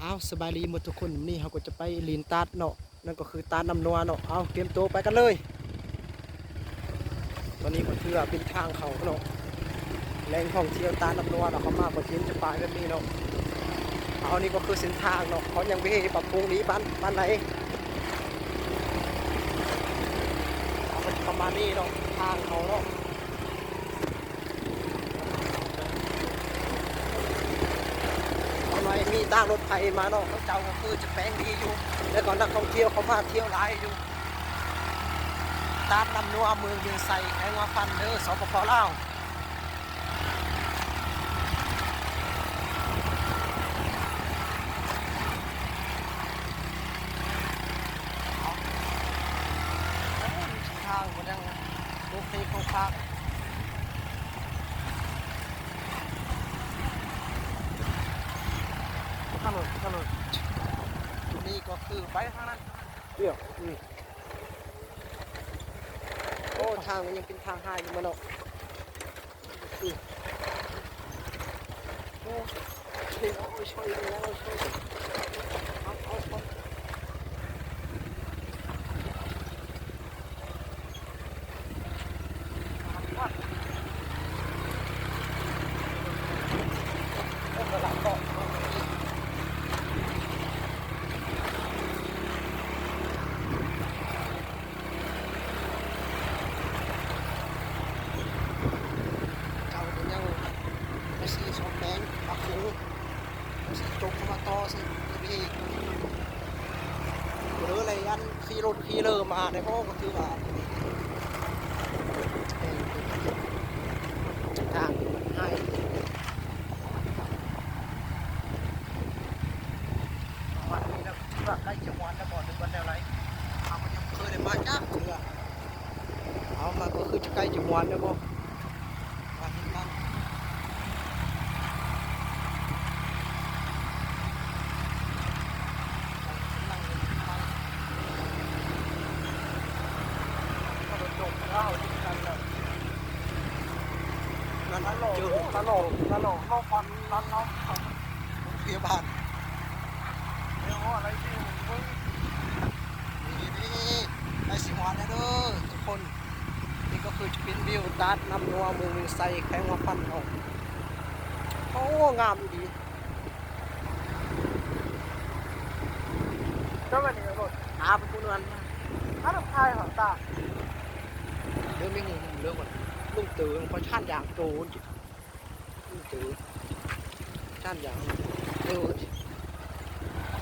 ອ້າວ ສະບາຍດີໝົດທຸກຄົນ, ມື້ນີ້ເຮົາກໍຈະໄປຫຼິ້ນຕາດເນາະ, ນັ້ນກໍຄືຕາດນ້ຳນົວເນາະ. ເອົາ ກຽມໂຕໄປກັນເລີຍ. ຕອນນີ້ກໍຖືວ່າເປັນທາງເຂົ້າເນາະ, ແຫຼ່ງທ່ອງທ່ຽວຕາດນ້ຳນົວເນາະ, ເຂົ້າມາກໍຈະເຫັນຈະປ້າຍແບບນີ້ເນາະ. ເອົາ ນີ້ກໍຄືເສັ້ນທາງເນາະ, ເຂົາຍັງບໍ່ໄດ້ປັບປຸງດີປານ ປານໃດ. ເອົາ ກໍຈະປະມານນີ້ເນາະ, ທາງເຂົ້າເນາະ. ເອົາ ໜ້ອຍມີທາງລົດໄຟມາເນາະ, ເຂົາເຈົ້າກໍຄືຈະແປງດີຢູ່, ແລ້ວກໍນັກທ່ອງທ່ຽວເຂົ້າມາທ່ຽວຫຼາຍຢູ່. ຕາດນ້ຳນົວ ເມືອງວຽງໄຊ ແຂວງຫົວພັນເດີ ສປປ ລາວ. ທາງບໍ່ໄດ້ໂອເຄໂຄຄາ ຖະໜົນ ຖະໜົນ ຈຸດນີ້ກໍຄືໄປທາງນັ້ນ. ດຽວ ອືມ ໂອ້ ທາງມັນຍັງເປັນທາງຮ້າຍຢູ່ມະເນາະ. ເຈົ້າກໍຍັງມາຊື້ສ້ອມແປງປັບປຸງ ຊິຈົກເຂົ້າມາຕໍ່ໃສ່ອີກ. ເດີ ໄລອັນຂີ່ລົດຂີ່ເລີມາໄດ້ບໍ່ ກໍຖືວ່າທາງມັນຮ້າຍ. ວັນນີ້ລະ ວ່າໃກ້ຈະຮອດແລ້ວບໍ່ ຫຼືວ່າແນວໃດ? ເຮົາກໍຍັງບໍ່ເຄີຍໄດ້ມາຈັກເທື່ອ. ເອົາ ມາກໍຄືຈະໃກ້ຈະຮອດແລ້ວບໍ່? ວ່າເຫັນນຳ ນັ້ນ ນະໂລ ເຈີ ນະໂລ ນະໂລ ໂລກວັນ ນະໂລ ໂຮງພະຍາບານ ເອີ ອາໄລທີ່ເບິ່ງ ນີ້ໆ ໃກ້ຊິຮອດແລ້ວເດີທຸກຄົນ. ນີ້ກໍຄືຈະເປັນວິວຕາດນ້ຳນົວ ເມືອງວຽງໄຊ ແຂວງຫົວພັນເຮົາ. ໂອ້ ງາມອີ່ຫຼີ. ເຈົ້າແມ່ນນີ້ລົດ ຫາເປັນຜູ້ເຮືອນ ຫາຂາຍຫາຕາ ເດີ ມີງູເດີ ລຸງເຕີ ມັນກໍຊານຢາງໂຕ ລຸງເຕີ ຊານຢາງ ເອີ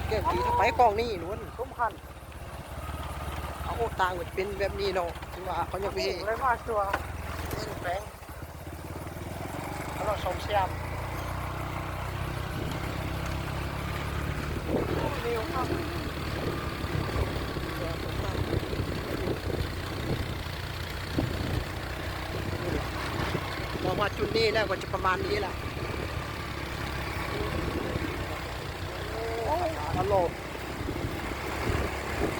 ແກ້ວຕີ ຖ້າໄປກ້ອງນີ້ລ້ວນ ສົມຄັນ. ເອົາ ໂອ້ ຕ່າງເປັນແບບນີ້ເນາະ ຖືວ່າເຂົາຍັງບໍ່ເຮັດ ເລີຍມາຊົ່ວ ເປັນແປງ ເຂົາເຈົ້າສ້ອມແຊມ ເຮົາມາຈຸດນີ້ແລ້ວກໍຈະປະມານນີ້ແຫຼະ. ໂອ້ ອາໂລ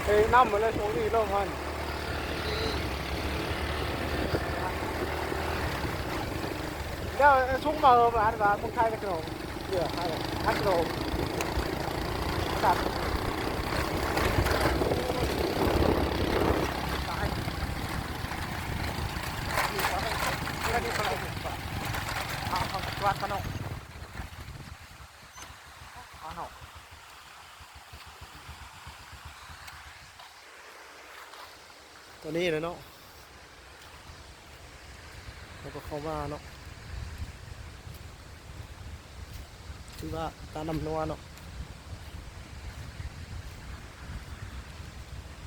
ເອີ ນ້ຳມັນເລີຍ ຊ່ວງນີ້ລົມມັນ ດຽວ ເອີ ຊຸກມາ ເອີ ອັນວ່າເມືອງໄທກໍຈະລົມ ເຫຼືອໄທກໍຈະລົມ ຕາຍ ເອົາ ເອົາ ເອົາ ເອົາ ເອົາ ຕົວນີ້ແຫຼະເນາະ ເຮົາກໍເຂົ້າມາເນາະ ຖືວ່າຕາດນ້ຳນົວເນາະ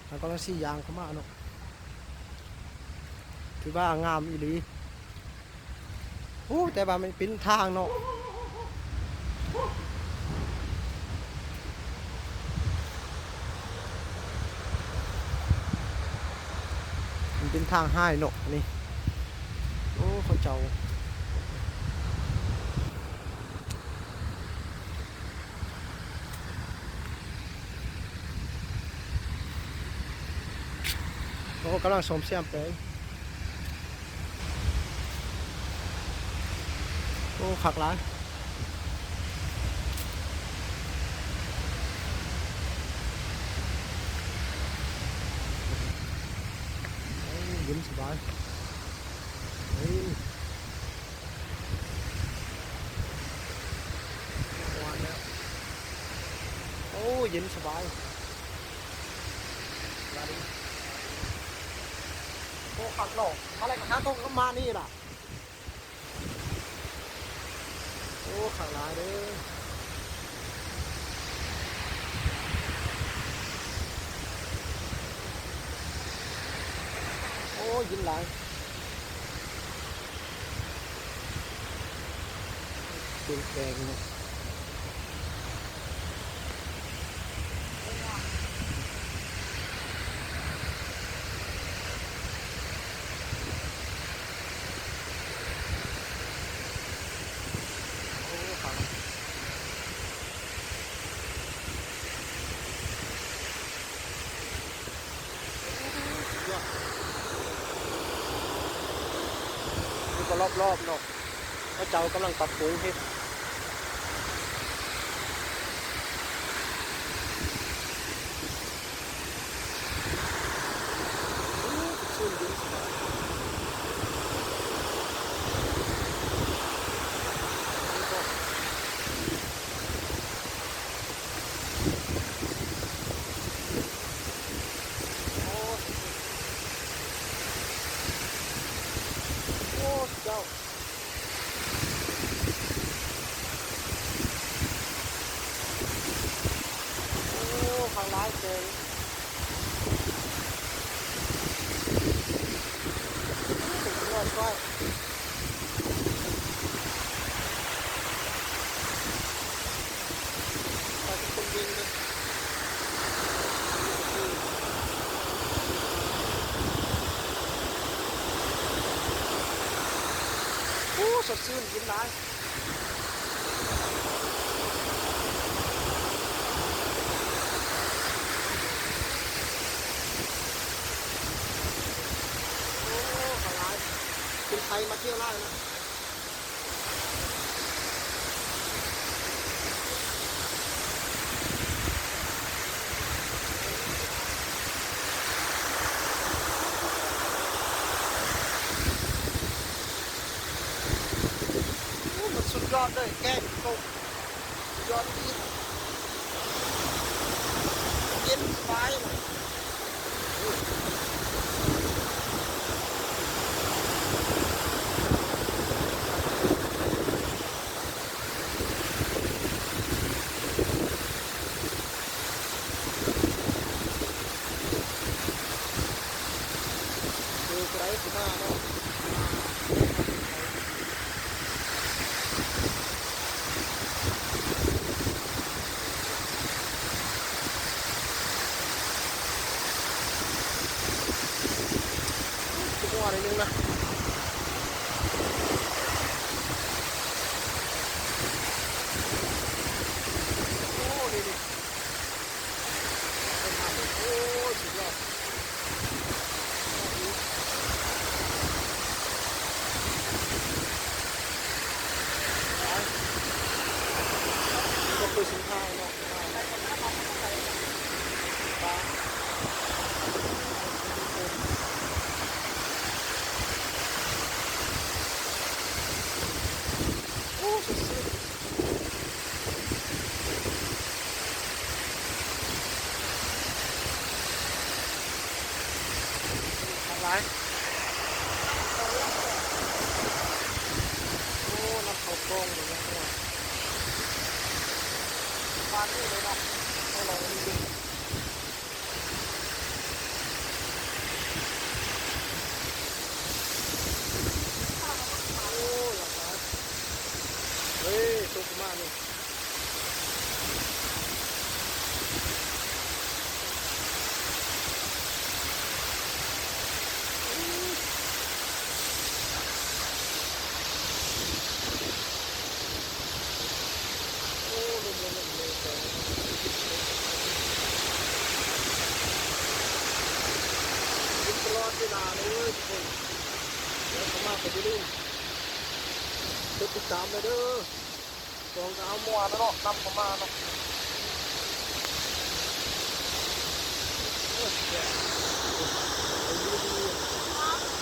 ເຮົາກຳລັງຊິຍ່າງເຂົ້າມາເນາະ ຖືວ່າງາມອີ່ຫຼີ. ໂອ້ ແຕ່ວ່າມັນເປັນທາງເນາະ ມັນເປັນທາງຮ້າຍເນາະ ອັນນີ້ ໂອ້ ເຂົາເຈົ້າ ໂອ້ ກຳລັງສ້ອມແຊມແປງ ໂອ້ ຄັກຫຼາຍ. ສະບາຍ ເອີ ມ່ວນແລ້ວ ໂອ້ ເຢັນສະບາຍ ໂອ້ ຄັກເນາະ ມາແລ້ວກໍຫາຕົກກັບມານີ້ລະ. ໂອ້ ຄັກຫຼາຍເດີ ໂອ້ ເຢັນຫຼາຍ ເປັນແຂງເນາະ. ນີ້ກໍລອບໆເນາະ ເຂົາເຈົ້າກຳລັງປັບປຸງເຮັດ ໂອ້ ສດຊື່ນເຢັນສະບາຍ ໂອ້ ໂອ້ ສຸດຍອດ. ໂອ້ ຄັກຫຼາຍເກີນ ໂອ້ ສຸດຍອດ ໄປເປັນຄົນເບິ່ງເລີຍ ໂອ້ ສົດຊື່ນ ເຢັນຫຼາຍ ໂອ້ ຫຼາຍ ຄົນໄທມາທ່ຽວຫຼາຍນະ. ໂອ້ ມັນສຸດຍອດເລີຍ ແກງກົບ ສຸດຍອດອີ່ຫຼີ ເຢັນສະບາຍ. ເອີ ຜູ້ໃດຊິມາເນາະ ຄືມົວໜ້ອຍໜຶ່ງນະ ໂອ້ ນີ້ໆ ໂອ້ຍ ສຸດຍອດ ກໍຄືສິນຄ້າເນາະ ປາ ໂອ້ ສົດຊື່ນ ຄັກຫຼາຍ ໂອ້ ນ້ຳເຂົ້າກ້ອງເລີຍເນາະ ປານນີ້ເລີຍເນາະ ເຂົ້າລອງເບິ່ງ. ໂອ້ ຫຼາກຫຼາຍ ເອີ ຕົກມານີ້ ໂອ້ ລົມເລີຍ ລົມເລີຍ ເຢັນຕະຫຼອດເວລາເລີຍທຸກຄົນ ແລ້ວເຂົ້າມາກໍຢ່າລືມກົດຕິດຕາມແດ່ເດີ ສອງກໍເອົາມົວນະເນາະ ນຳເຂົ້າມາເນາະ ເອີ ແຊບ ດີໆ.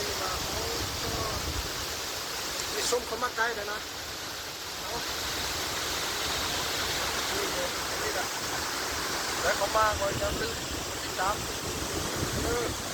ນີ້ມາ ໂອ້ ໄປຊົມເຂົາມາໄກແລ້ວນະ. ເອົາ ນີ້ເດ້ ນີ້ລະ ແລ້ວເຂົາມາກໍຈະໄປຕິດຕາມ ເອີ.